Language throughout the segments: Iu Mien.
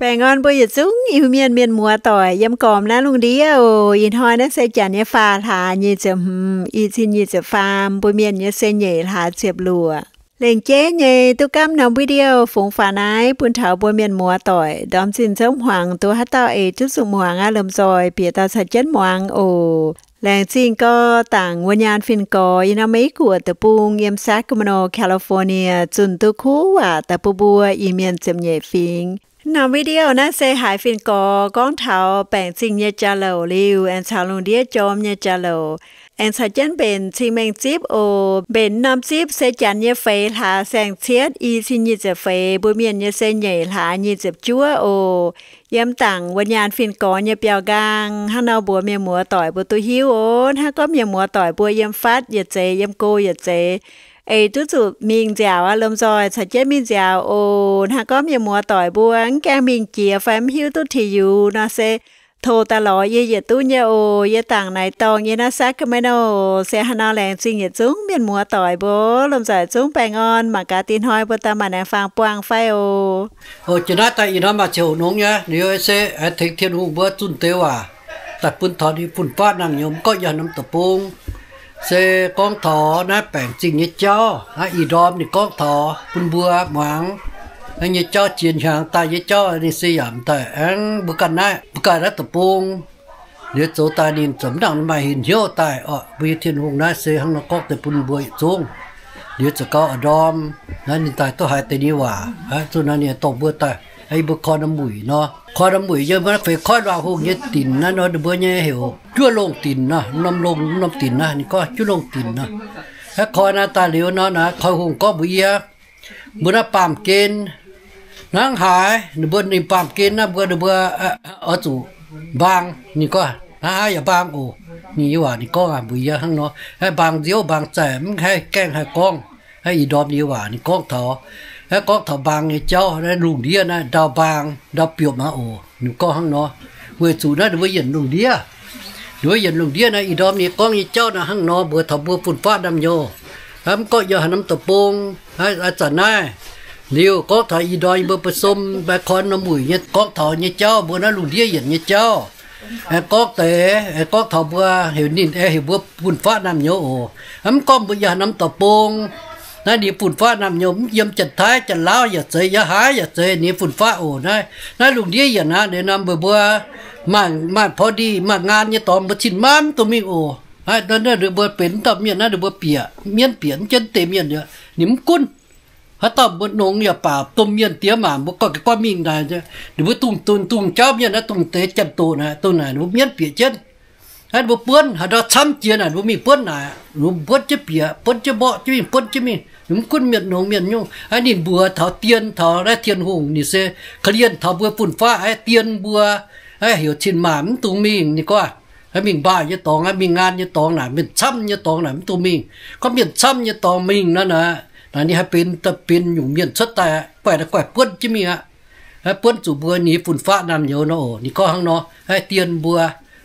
Baengh orn mbuo yietc zungv Iu-Mienh mienh muoz doic yiem gormx naaiv lungh ndiev oc. Ih hnoi naaiv se janx nyei faah hlaax nyic ziepc hmz, i cin nyic ziepc faam, mbuo mienh nyei se nyeic hlaax ziepc luoqc. Lengc jeiv nyei duqv gapv norm video fungx faaux naaiv bun taux mbuo mienh muoz doic ndorm zinh nzouv hmuangx duqv haaix dauh eix duqv zuqc muangx aqv, lomh nzoih bieqc dauh caux jienv muangx oc. Laengz zingh gau dangc wuov nyaanh fin-gorx yiem norm Meiv Guoqv deic-bung yiem Sacramento, California zunh duqv kuv waac daaih bun mbuo Iu-Mienh ziepc nyeic fingx. Norm video naaiv se haiz fin-gorx gorngv taux baengc zingh nyei jauv-louc liuz aengx caux lungh ndiev jorm nyei jauv-louc, aengx caux jienv mbenc cing-mengh zipv oc. Mbenc norm zipv se janx nyei feix hlaax saeng-cietv, i cin nyic ziepc feix, mbuo mienh nyei se nyeic hlaax nyic ziepc juov oc. Yiem dangc wuov nyaanh fin-gorx nyei biauv-nqaang. Hnangv nor mbuox mienh muoz doic mbuo duqv hiuv oc. Hnangv gorngv mienh muoz doic mbuo yiem fatv yietc zeiz, yiem go yietc zeiz, eix duqv zuqc mingh nziaauc aqv, lomh nzoih caux jienv mingh nziaauc oc. Hnangv gorngv mienh muoz doic mbuo mv gaengh mingh jiex fai mv hiuv duqv ti yux nor se tov daaih lorz yie yietc duqv nyei oc. Yie dangc naaiv dorngh yie naaiv Sacramento. Se haaix nor laengz zingh yietc zungv mienh muoz doic mbuo, lomh nzoih zungv baengh orn. Mangc gaax dih hnoi mbuo daaih maaih naengx faang buangh fai oc. Oc, jiex naaiv daaih ih hnoi maaih ziangh hoc nongx nyei, liuz se aengx tengx Tin-Hungh mbuo zunh deix waac daaih bun taux ninh fun-faqv naamh nyouz mv gorngv yiem norm deic-bung. Se gorngv taux naaiv baengc zingh nyei jauv, naaiv ih ndorm ninh gorngv taux bun mbuo muangx. Naaiv nyei jauv jiex hnyangx daaih nyei jauv ninh se yaac m'daaih aengx mbuo ganh naaiv, mbuo ganh naaiv deic-bung. Liuz zoux daaih ninh ziouc mv nangc maaih hinc hnyouv daaih oc. Mbuo nyei Tin-Hungh naaiv se hnangv nor gorngv deix bun mbuo yietc zungv. Liuz ziouc gauh a'ndorm naaiv ninh daaih duqv haiz deix nyei waac. Zuqc naaiv ninh dorh mbuo daaih, yie mbuo koi norm muic nor, koi norm muic yiem naaiv feix koiv luangh hungh nyei dinc naaiv nor, ninh mbuo nyei heuc juov longh dinc nor, norm longh norm dinc naaiv ninh gorngv juov longh dinc nor. Naaiv koi naaiv daaih liuz nor naaiv koi hungh gorngv mbuox yie, mbuo naaiv baamh gen hnangv haaix, ninh mbuo ninh baamh gen naaiv mbuo ninh mbuo oix zuqc mbaang. Ninh gorngv hnangv haaix yaac mbaang oc. Ninh nyei waac ninh gorngv mbuox yie hnangv nor, mbaang nziouv mbaang zaih mv haih gaengh haih gorngv. Ih ndorm nyei waac ninh gorngv taux, gorngv taux mbaang nyei jauv, naaiv lungh ndiev naaiv ndau mbaang ndau biopv aqv oc. Ninh gorngv hnangv nor, weic zuqc naaiv ninh mbuo yienc lungh ndiev, ninh mbuo yienc lungh ndiev naaiv ih ndorm ninh gorngv nyei jauv naaiv hnangv nor mbuox taux mbuo fun-faqv naamh nyouz. Mv gorngv yiem haaix norm deic-bung, ih zanc naaiv liuz gorngv taux ih ndorm yie mbuo ba'sum mbaih korn norm muic nyei gorngv taux nyei jauv, mbuo naaiv lungh ndiev yienc nyei jauv. Aengx gorngv deix, aengx gorngv taux mbuo heuc ninh, aengx heuc mbuo fun-faqv naamh nyouz oc. Mv gorngv mbuo yiem haaix norm deic-bung, naaiv ninh fun-faqv naamh nyouz mv yiem Janx-Taiv Janx-Laauv yaac zeiz, yiem haaix yaac zeiz ninh fun-faqv oc. Naaiv, naaiv lungh ndiev yienc aqv, ninh norm mbuo, mbuo maaih, maaih pov ndih maaih ngaan nyei dorngx mbuo cin maanc mv dungx mingh oc. Naaiv, naaiv ninh mbuo benx dauh mienh naaiv ninh mbuo bieqc mienv bieqc mv jienv deix mienh, ninh mv gunv. Haaix dauh mbuo nongx yaac baac domh mienh diex maac mbuo goiv goiv mingh naaic, ninh mbuo dungz dungz dungz jauv mienh naaiv, dungz deix janx-doqc naaic, dongh naaic ninh mbuo mienv bieqc jienv. Naaiv ninh mbuo buonv haaix ndau camv jiex naaic, ninh mbuo mingh buonv naaic, ninh mbuo buonv jienv bieqc, buonv jienv mborqv jienv mingh, buonv jienv mingh, ninh mv gunv mienh nongx mienh nyungc. Aa, ninh mbuox taux dien taux naaiv Tin-Hungh, ninh se korv-lienh taux mbuo fun-faqv, aa, dien mbuo, aa, heuc cin-maanc mv dungx mingh. Ninh gorngv, aa, mingh nqaai nyei dorngx, aa, mingh ngaan nyei dorngx naaic, mienh camv nyei dorngx naaic mv dungx mingh. Gorngv mienh camv nyei dorngx mingh nor naaic, naaic ninh haih benx, benx nyungc mienh cuotv daaih, guaih, guaih buonv jienv mingh aqv. Buonv zuqc mbuo nyei fun-faqv naamh nyouz nor oc. Ninh gorngv hnangv nor, aa, dien mbuo,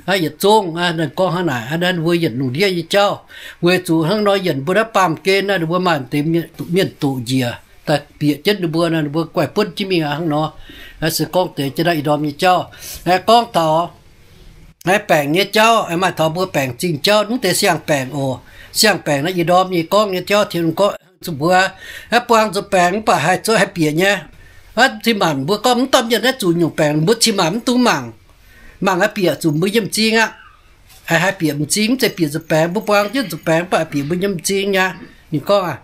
aa, yietc zungv, aa, ninh gorngv hnangv naaic, aa, naaiv mbuo yienc lungh ndiev nyei jauv. Weic zuqc hnangv nor yienc mbuo naaiv baamh gen naaiv, ninh mbuo maaih deix mienh doqc njiec daaih bieqc jienv ninh mbuo nor, ninh mbuo guaih buonv jienv mingh aqv hnangv nor. Aa, se gorngv deix jienv naaiv ih ndorm nyei jauv. Aa, gorngv taux, aa, baengc nyei jauv, aa, maaih taux mbuo baengc zingh jauv, mv deix siang-baengc oc. Siang-baengc naaiv ih ndorm nyei gorngv nyei jauv, Tin-Hungh gorngv zuqc mbuo, aa, buang zuqc baengc mv baac haih zuqc haih bieqc nyei. Aa, cin-maanc mbuo gorngv mv dauh mienh naaiv zuqc nyungc baengc, mbuo cin-maanc mv dungx mangc. Mangc aqv, bieqc zuqc mbuo nyei m'zing aqv. Aa, haih bieqc m'zing, mv zeiz bieqc zuqc baengc, mbuo buang jienv zuqc baengc mv baac bieqc mbuo nyei m'zing aqv. Ninh gorngv aqv,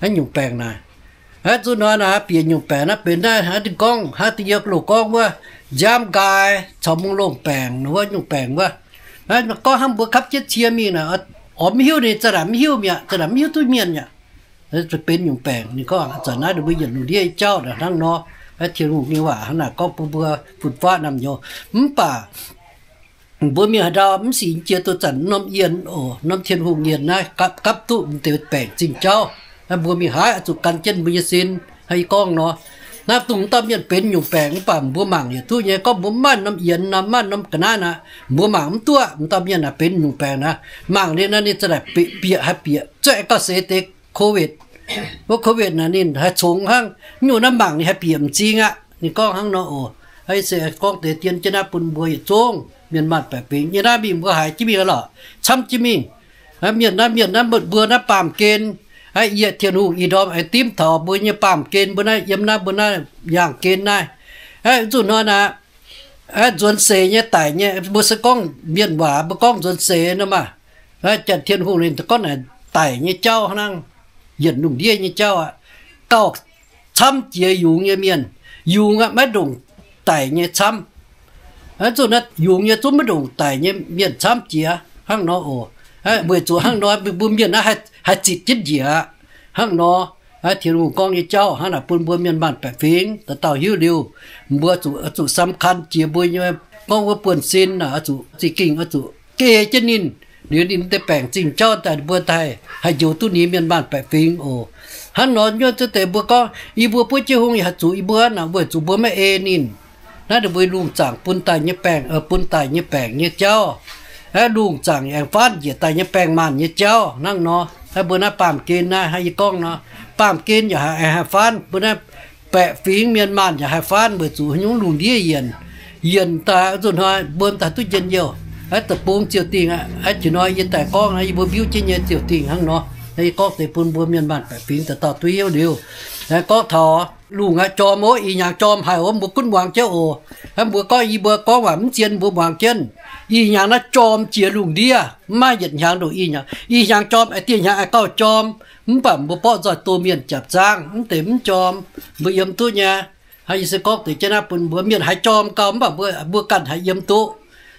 naaiv nyungc baengc naaic. Aa, zuqc nor naaic, bieqc nyungc baengc naaiv benx naaiv, aa, ninh gorngv, aa, da'nyeic loz gorngv wuov, nziaamv nqaai caux mungh longh baengc, wuov nyungc baengc wuov. Aa, gorngv hnangv mbuo kapv jienv cie mingh naaic, orv mv hiuv ninh, za'naaic mv hiuv mi'aqv, za'naaic mv hiuv duqv mienh mi'aqv. Benx nyungc baengc, ninh gorngv zanc naaiv ninh mbuo yienc lungh ndiev jauv naaic hnangv nor. Aa, Tin-Hungh nyei waac hnangv naaic gorngv bun mbuo fun-faqv naamh nyouz. Mv baac mbuo mingh haaix ndau mv sic jiex duqv zanc norm yienh oc, norm Tin-Hungh yienh naaiv gapv, gapv duqv m'deix baengc zingh jauv. Aa, mbuo mingh haaix oix zuqc gan jienv mbuo nyei sin. Aa, yie gorngv nor, naaiv dongh m'dauh mienh benx nyungc baengc mv baac mbuo mangc yietc duqv nyei. Gorngv mbuo maaih norm yienh nor, maaih norm ga'naaiv naaic, mbuo mangc mv duqv m'dauh mienh naaic benx nyungc baengc naaic. Mangc ninh naaiv ninh za'naaic bieqc, bieqc haih bieqc zuqc gauh seix deix COVID. Wuov COVID naaic ninh haih congx hnangv, nyungc naaiv mangc ninh haih bieqc m'zing aqv. Ninh gorngv hnangv nor oc. Hnangv se gorngv deix dien jienv naaiv bun mbuo yietc zungv mienh maanh baeqc fingx nyei naaiv mingh mbuo haiz jienv mingh lorqc, camv jienv mingh. Mienh naaiv, mienh naaiv, mbuo naaiv baamh gen, yie Tin-Hungh ih ndorm aengx dimv taux mbuo nyei baamh gen, mbuo naaiv yiem naaiv, mbuo naaiv yaangh gen naaiv. Zuqc hnoi naaic, nzuonx seix nyei daic nyei, mbuo se gorngv mienh waac mbuo gorngv nzuonx seix nor maah, Janx-Tin-Hungh ninh gorngv naaic daic nyei jauv hnangv, yienc lungh ndiev nyei jauv aqv. Gauh camv jiex yungz nyei mienh. Yungz aqv, maiv ndongc daic nyei camv. Zuqc naaiv yungz nyei zungv maiv ndongc daic nyei mienh camv jiex hnangv nor oc. Weic zuqc hnangv nor mbuo mienh naaiv haih zitc jienv njiec aqv. Hnangv nor, Tin-Hungh gorngv nyei jauv hnangv naaic bun mbuo mienh maanh baeqc fingx dauh dauh hiuv liuz, mbuo zuqc, zuqc สำคัญ jiex mbuo nyei, gorngv wuov buonv-sin naaic, zuqc za'gengh zuqc geh jienv ninh. Liuz ninh deix baengc zingh jauv daaih mbuo daaih haih njoux duqv ninh mienh maanh baeqc fingx oc. Hnangv nor nyuoqc zuqc deix mbuo gorngv yie mbuo buov jienv hungh yaac haih zuqc yie mbuo naaic, weic zuqc mbuo maiv ei ninh. Naaiv ndongc mbuo lungh zaangc bun daaih nyei baengc, bun daaih nyei baengc nyei jauv, lungh zaangc aengx faanv njiec daaih nyei baengc maanh nyei jauv hnangv nor. Mbuo naaiv baamh gen naaiv hnangv yie gorngv nor, baamh gen yaac haih, haih faanv. Mbuo naaiv baeqc fingx mienh maanh yaac haih faanv weic zuqc haaix nyungc lungh ndiev yienc, yienc daaih zuqc hnoi mbuo daaih duqv njien-youh. Deic-bung ziouc dingh aqv. Ih hnoi yie daaih gorngv naaiv yie mbuo mbiuv jienv nyei ziouc dingh hnangv nor. Yie gorngv deix bun mbuo mienh maanh baeqc fingx dauh dauh duqv hiuv liuz, gorngv taux lungh aqv, jorm oc, ih hnyangx jorm haic oc, mbuo gunv muangx jienv oc. Mbuo gorngv, yie mbuo gorngv waac mv zien mbuo muangx jienv. Ih hnyangx naaiv jorm jiex lungh ndiev, mv maaih yietc hnyangx ndongc ih hnyangx. Ih hnyangx jorm, dieh hnyangx aengx gauh jorm, mv baac mbuo borqv nzoih doh mienh jaapc zaangv mv deix mv jorm, mbuo yiem duqv nyei. Hnangv yie se gorngv deix jienv naaiv bun mbuo, mienh haiz jorm gauh mv baac mbuo, mbuo ganh haiz yiem duqv.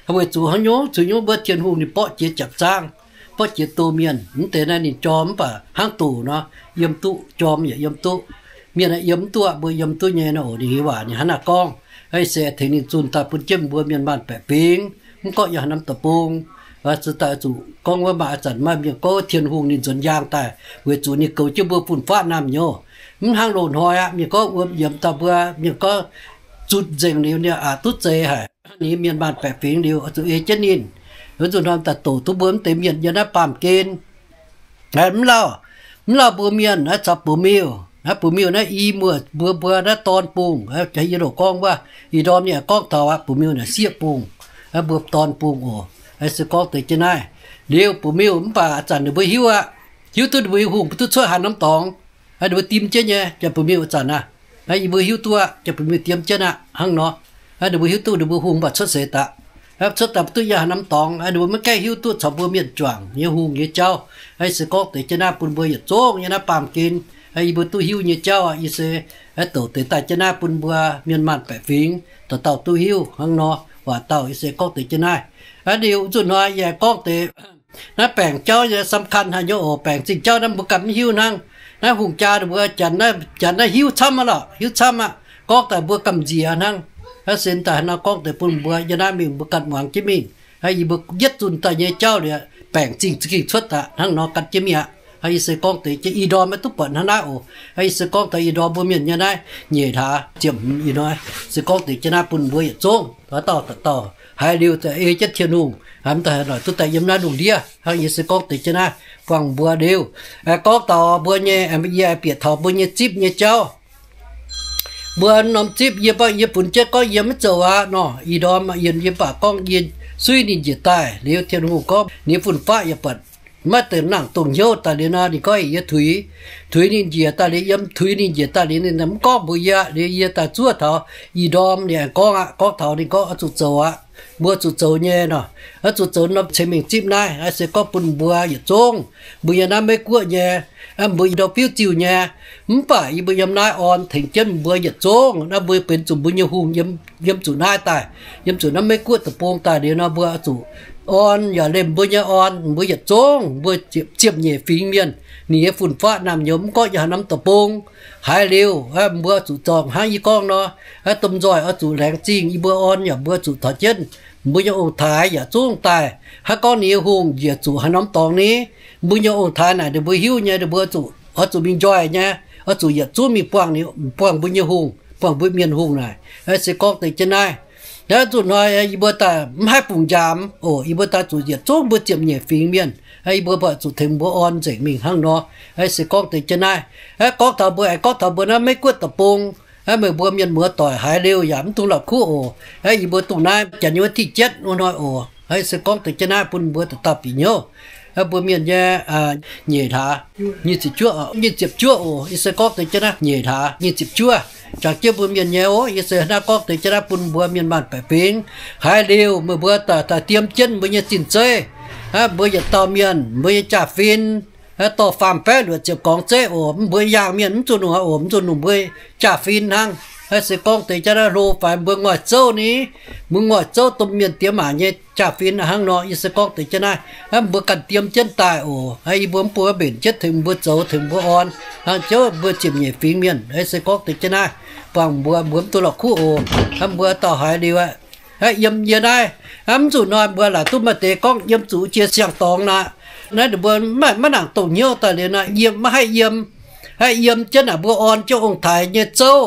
Weic zuqc haaix nyungc, zuqc nyungc mbuo Tin-Hungh ninh borqv jiex jaapc zaangv, borqv jiex doh mienh. Mv deix naaiv ninh jorm mv baac hnangv doc nor, yiem duqv, jorm yaac yiem duqv. Mienh yiem mv duqv, mbuo yiem duqv nyei nor oc. Ninh nyei waac ninh hnangv naaiv gorngv. Se tengx ninh zunh daaih bun jienv mbuo mienh maanh baeqc fingx, mv gorngv yiem haaix norm deic-bung. Zuqc daaih zuqc gorngv wuov maaih ih zanc maaih mienh gorngv Tin-Hungh ninh nzuonx njang daaih weic zuqc ninh goux jienv mbuo fun-faqv naamh nyouz. Mv hnangv loz-hnoi aqv, mienh gorngv wuom yiemx daaih mbuo, mienh gorngv zutc nzengc liuz ninh aqc duqv zeix haic. Ninh mienh maanh baeqc fingx liuz zuqc ei jienv ninh. Zuqc hnoi daaih doqc duqv mbuo mv deix mienh yiem naaiv baamh gen. Mv lauh, mv lauh mbuo mienh naaiv caux bux miuh, naaiv bux miuh naaiv i muoz mbuo, mbuo naaiv dorn bung, yie loc gorngv wuov, ih ndorm ninh gorngv taux aqv, bux miuh naaic sieqv bung, mbuo dorn bung oc. Se gorngv deix jienv naaiv liuz bux miuh mv baac ih zanc ninh mbuo hiuv aqv, hiuv duqv ninh mbuo hungh mbuo duqv cuotv haaix norm dorngx, ninh mbuo dim jienv nyei, janx-bux miuh ih zanc aqv. Yie mbuo hiuv duqv aqv, janx-bux miuh dim jienv aqv hnangv nor. Ninh mbuo hiuv duqv ninh mbuo hungh mbuo cuotv seix daaih, cuotv daaih mbuo duqv yiem haaix norm dorngx, ninh mbuo maiv gaengh hiuv duqv caux mbuo mienh juangc nyei hungh nyei jauv. Se gorngv deix jienv naaiv bun mbuo yietc zungv yiem naaiv baamh gen, yie mbuo duqv hiuv nyei jauv aqv. Yie se douc deix daaih jienv naaiv bun mbuo mienh maanh baeqc fingx dauh dauh duqv hiuv hnangv nor. Waac dauh yie se gorngv deix jienv naaiv. Liuz zuqc hnoi yie gorngv deix naaiv baengc jauv nyei สำคัญ haaix nyungc oc. Baengc zingh jauv naaiv mbuo ganh mv hiuv hnangv. Naaiv hungh jaa ninh mbuo janx naaiv, janx naaiv hiuv camv aqv lorqc, hiuv camv aqv. Gorngv daaih mbuo gamh nziex hnangv. Naaiv se daaih nor gorngv deix bun mbuo yiem naaiv mingh mbuo ganh muangx jienv mingh. Yie mbuo yietv zunh daaih nyei jauv liuz, baengc zingh za'gengh cuotv daaih hnangv nor gan jienv mingh aqv. Yie se gorngv deix jienv ih ndorm maiv duqv buatc hnangv naaiv oc. Yie se gorngv daaih ih ndorm mbuo mienh nyei naaiv nyeic hlaax ziepc hmz ih hnoi, se gorngv deix jienv naaiv bun mbuo yietc zungv dauh dauh dauh dauh haiz liuz daaih ei jienv Tin-Hungh, haiz daaih noic duqv daaih yiem naaiv lungh ndiev. Hnangv yie se gorngv deix jienv naaiv buangh mbuo liuz, gorngv taux mbuo nyei, yie bieqc taux mbuo nyei zipv nyei jauv. Mbuo norm zipv yie mbuo, yie funx jienv gorngv yie maiv zoux aqv nor, ih ndorm yie mbuo baac gorngv yie suiv ninh njiec daaih liuz, Tin-Hungh gorngv ninh fun-faqv yaac buatc maiv deix nangc dongh hnyouv daaih liuz nor, ninh gorngv yie tuix, tuix ninh njiec daaih liuz, yiem tuix ninh njiec daaih liuz ninh mv gorngv mbuox yie. Liuz yie daaih zuov taux ih ndorm ninh aengx gorngv aqv, gorngv taux ninh gorngv oix zuqc zoux aqv. Mbuo zuqc zoux nyei nor, oix zuqc zoux norm ceix mengh zipv naaiv se gorngv bun mbuo yietc zungv, mbuo yiem naaiv Meiv Guoqv nyei, mbuo ndau-fiuv ziuh nyei. Mv baac yie mbuo yiem naaiv orn tengx jienv mbuo yietc zungv. Naaiv mbuo benx zuqc mbuo nyei hungh yiem zuqc naaiv daaih, yiem zuqc naaiv Meiv Guoqv deic-bung daaih liuz nor, mbuo zuqc orn yaac lemh mbuo nyei orn. Mbuo yietc zungv mbuo ziepc nyeic fingx mienh, ninh nyei fun-faqv naamh nyouz mv gorngv yiem haaix norm deic-bung, haiz liuz mbuo zuqc zorngc hnangv yie gorngv nor, domh nzoih oix zuqc laengz zingh yie mbuo orn yaac mbuo zuqc taux jienv mbuo nyei ong-taaix yaac zungv daaih. Hnangv gorngv ninh nyei hungh njiec zuqc haaix norm dorngx ni, mbuo nyei ong-taaix naaic ninh mbuo hiuv nyei, ninh mbuo zuqc, oix zuqc mingh njoih nyei, oix zuqc yietc zungv mingh buangh, buangh mbuo nyei hungh, buangh mbuo mienh hungh naaic. Se gorngv deix jienv naaiv, naaiv zuqc hnoi yie mbuo daaih mv haih fungc njaamz oc. Yie mbuo daaih zuqc yietc zungv mbuo ziepc nyeic fingx mienh, yie mbuo buatc zuqc tengx mbuo orn nzengc mingh hnangv nor. Se gorngv deix jienv naaiv, gorngv taux mbuo, aengx gorngv taux mbuo naaiv Meiv Guoqv deic-bung, Hnangv meih mbuo mienh muoz doic haiz liuz yaac mv dungx la'kuqv oc. Hnangv yie mbuo dongh naaiv janx nyei wuov ti jienv wuov hnoi oc. Hnangv yie se gorngv deix jienv naaiv bun mbuo dauh dauh bieqc hnyouv. Hnangv mbuo mienh nyei nyeic hlaax, nyic ziepc juov, nyic ziepc juov oc. Yie se gorngv deix jienv naaiv nyeic hlaax nyic ziepc juov. Jangx jienv mbuo mienh nyei oc. Yie se naaiv gorngv deix jienv naaiv bun mbuo mienh maanh baeqc fingx haiz liuz meih mbuo daaih diem jienv mbuo nyei zinh zeiv. Hnangv mbuo yietc dauh mienh mbuo nyei jaa-fin dorh faam-baeqv luoqc ziepc gorngv zeiv oc. Mv mbuo yaangh mienh mv zuqc nungh oc, mv zuqc nungh mbuo jaa-fin hnangv. Hnangv se gorngv deix jienv naaiv hlo faix mbuo ngoic zouv ni, mbuo ngoic zouv domh mienh diex maac nyei jaa-fin hnangv nor. Yie se gorngv deix jienv naaiv, mbuo ganh diem jienv daaih oc. Yie mbuo mv bun mbenc jienv tengx mbuo zoux tengx mbuo orn hnangv, ziouc mbuo ziepc nyeic fingx mienh. Hnangv se gorngv deix jienv naaiv buangh mbuo, mbuo mv dungx la'kuqv oc. Hnangv mbuo dauh haiz liuz aqv, hnangv yiem yie naaiv, hnangv mv zuqc hnoi mbuo laaic duqv maaih deix gorngv yiem zuqc jiex siang-dorngx naaic. Naaiv ninh mbuo maiv, maiv nangc dongh hnyouv daaih liuz naaic, yiem maiv haih yiem. Hnangv yiem jienv naaic mbuo orn jienv ong-taaix nyei zouv.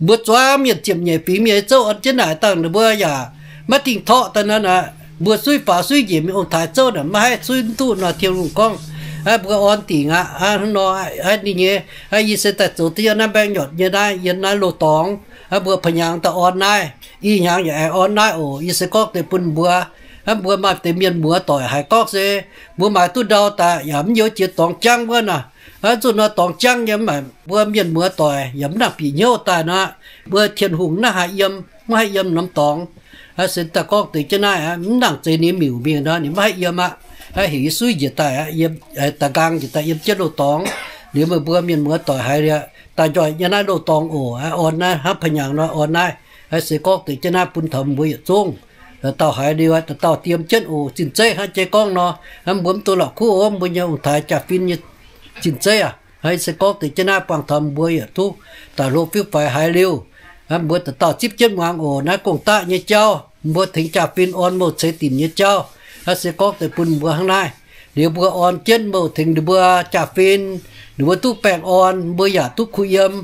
Mbuo zuangx mienh ziepc nyeic fingx mienh nyei zouv orn jienv naaic dangh ninh mbuo yaac maiv dingh torqv daaih naaic. Mbuo suiv faaux suiv njiec mingh ong-taaix zouv naaic maiv haih suiv mv duqv nor, Tin-Hungh gorngv, hnangv mbuo orn dingc aqv. Hnangv nor, hnangv ninh nyei, hnangv yie se daaih zoux da'yietv naaiv mbaeng nyotc nyei naaiv, yiem naaiv loz-dorngx. Hnangv mbuo pa'hnyangx daaih orn naaiv, ih hnyangx yaac aengx orn naaiv oc. Yie se gorngv deix bun mbuo, hnangv mbuo maaih deix mienh muoz doic haiz gorngv se mbuo maaiz duqv ndau daaih yaac mv youx jiex dorngx jangv wuov naaic. Hnangv zuqc nor dorngx jangv nyei mv baac mbuo mienh muoz doic yaac mv nangc bieqc hnyouv daaih nor, mbuo Tin-Hungh mv haih yiem, mv haih yiem norm dorngx. Hnangv se daaih gorngv deix jienv naaiv aqv, mv nangc zeix ninh miuc mingh nor, ninh mv haih yiem aqv. Hnangv heuc yie suiv njiec daaih aqv, yiem da'nyeic nqaang njiec daaih yiem jienv loz-dorngx. Liuz meih mbuo mienh muoz doic haiz liuz daaih njoih nyei naaiv loz-dorngx oc. Orn naaiv hnangv pa'hnyangx nor orn naaiv. Hnangv se gorngv deix jienv naaiv bun taux mbuo yietc zungv. Dauh dauh haiz liuz, dauh dauh diem jienv oc. Zinh zeiv hnangv jiex gorngv nor, hnangv mbuo mv dungx la'kuqv oc, mbuo nyei ong-taaix jaa-fin nyei zinh zeiv aac. Hnangv se gorngv deix jienv naaiv buangh taux mbuo yietc zungv daaih hlo fiuv faix haiz liuz, hnangv mbuo dauh dauh zipv jienv muangx oc. Naaiv gong-daqv nyei jauv, mbuo tengx jaa-fin orn mouh ceix dinc nyei jauv. Hnangv se gorngv deix bun mbuo hnangv naaiv. Liuz mbuo orn jienv mouh tengx ninh mbuo jaa-fin, ninh mbuo duqv baengh orn, mbuo yaac duqv kuh yiem,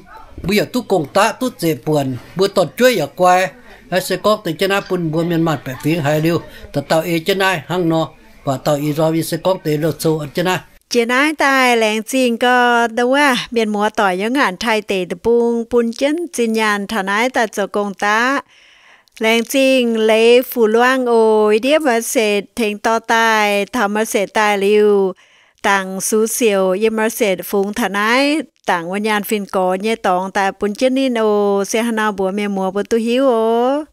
mbuo yaac duqv gong-daqv, duqv zeqc buonc, mbuo dorn-jueiv yaac guai. Hnangv se gorngv deix jienv naaiv bun mbuo mienh maanh baeqc fingx haiz liuz, dauh dauh ei jienv naaiv hnangv nor. Buatc dauh ih ndorm yie se gorngv deix loz-cou jienv naaiv. Jiex naaiv daaih laengz zingh gau, ndau wuov mienh muoz doic yiem ngaanc Taiv deic-bung bun jienv zinh nyaanh taux naaiv daaih zoux gong-daqv. Laengz zingh leiz Fu Luangh oc. Yie ndiev message tengx dorh daaih, taux message daaih liuz, dangc sux siouc yiem message fungx taux naaiv, dangc wuov nyaanh fin-gorx nyei dorngx daaih bun jienv ninh oc. Se haaix nor mbuox mienh muoz mbuo duqv hiuv oc.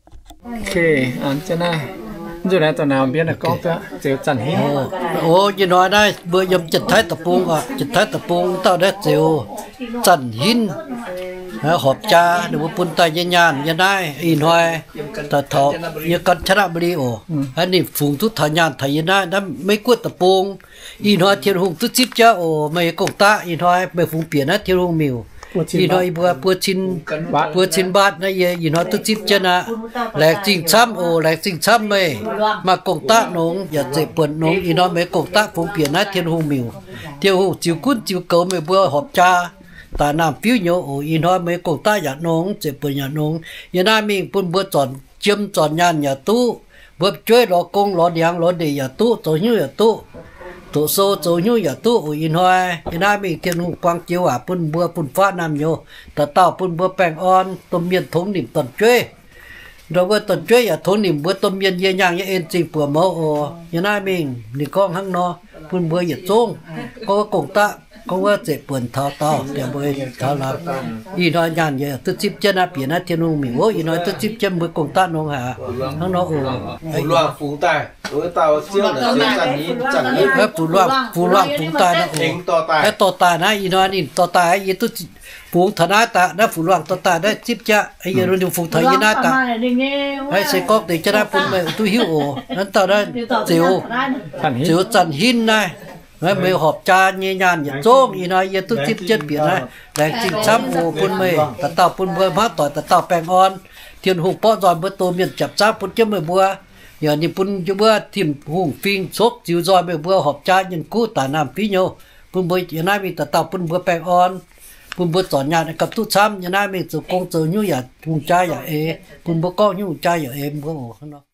O, ih hnoi naaiv mbuo yiem Janx-Taiv deic-bung oc, Janx-Taiv deic-bung dauh naaiv Zeux Zanc Hinv, horpc jaa ninh mbuo bun daaih nyei nyaanh yiem naaiv ih hnoi, daaih taux nyei กาญจนบุรี oc. Hnangv ninh fungx duqv taux nyaanh taux yie naaiv, naaiv Meiv Guoqv deic-bung. Ih hnoi Tin-Hungh duqv zipv jaav oc. Meih gong-daqv ih hnoi meih fungx bieqc naaiv Tin-Hungh miuc. Ih hnoi yie mbuo buo cin, buo cin mbaatv naaiv yie ih hnoi duqv zipv jienv aqv. Laengz zingh camv oc, laengz zingh camv meih maaih gong-daqv nongx yaac zeqc buonc nongx. Ih hnoi meih gong-daqv fungx bieqc naaiv Tin-Hungh miuc. Tin-Hungh ziux gunv ziux goux meih mbuo horpc jaa daaih naamh fiuv nyouz oc. Ih hnoi meih gong-daqv yaac nongx, zeqc buonc yaac nongx. Yie naaiv mingh bun mbuo zornc jiem zornc nyaanh yaac duqv, mbuo jueiv lorz gong lorz ndiangx lorz ndeic yaac duqv, zoux hnyouv yaac duqv, doqc sou zoux hnyouv yaac duqv oc. Ih hnoi yie naaiv mingh Tin-Hungh buang jiex waac bun mbuo fun-faqv naamh nyouz, dauh dauh bun mbuo baengh orn, domh mienh tongx nimc dorn-jueiv. Ndau wuov dorn-jueiv yaac tongx nimc mbuo domh mienh, yie nyaangh nyei en zingh buoqc mouz oc. Yie naaiv mingh ninh gorngv hnangv nor bun mbuo yietc zungv, gorngv wuov gong-daqv, gorngv wuov zeqc buonc taux daauh, mbuo taux laangz. Ih hnoi nyaanh yaac duqv zipv jienv naaiv, bieqc naaiv Tin-Hungh miuc oc. Ih hnoi duqv zipv jienv mbuo gong-daqv nongx haic hnangv nor oc. Fu Luangh fungx daaih nor oc. Naaiv dorh daaih naaiv, ih hnoi ninh dorh daaih, yie duqv fungx taux naaiv daaih, naaiv Fu Luangh dorh daaih naaiv zipv jaqv, yie ninh fungx taux yie naaiv daaih. Naaiv se gorngv deix jienv naaiv bun meih duqv hiuv oc. Naaiv dauh naaiv Zeux, Zeux Zanc Hinv naaiv, naaiv meih horpc jaa nyei nyaanh yietc zungv ih hnoi yie duqv zipv jienv bieqc naaiv. Laengz zingh camv oc bun meih dauh dauh bun mbuo hmuangv doic dauh dauh baengh orn. Tin-Hungh borqv nzoih mbuo domh mienh, japc zaangv bun jienv meih mbuo. Yaac ninh bun wuov Tin-Hungh fing cokv ziux nzoih meih mbuo horpc jaa nyienh guv daaih naamh fiuv nyouz. Bun mbuo yie naaiv mingh dauh dauh bun mbuo baengh orn, bun mbuo zornc nyaanh gapv duqv camv. Yie naaiv mingh zoux gong zoux hnyouv yaac hungh jaa yaac eix, bun mbuo gorngv hnyouv hungh jaa yaac eix mbuo oc.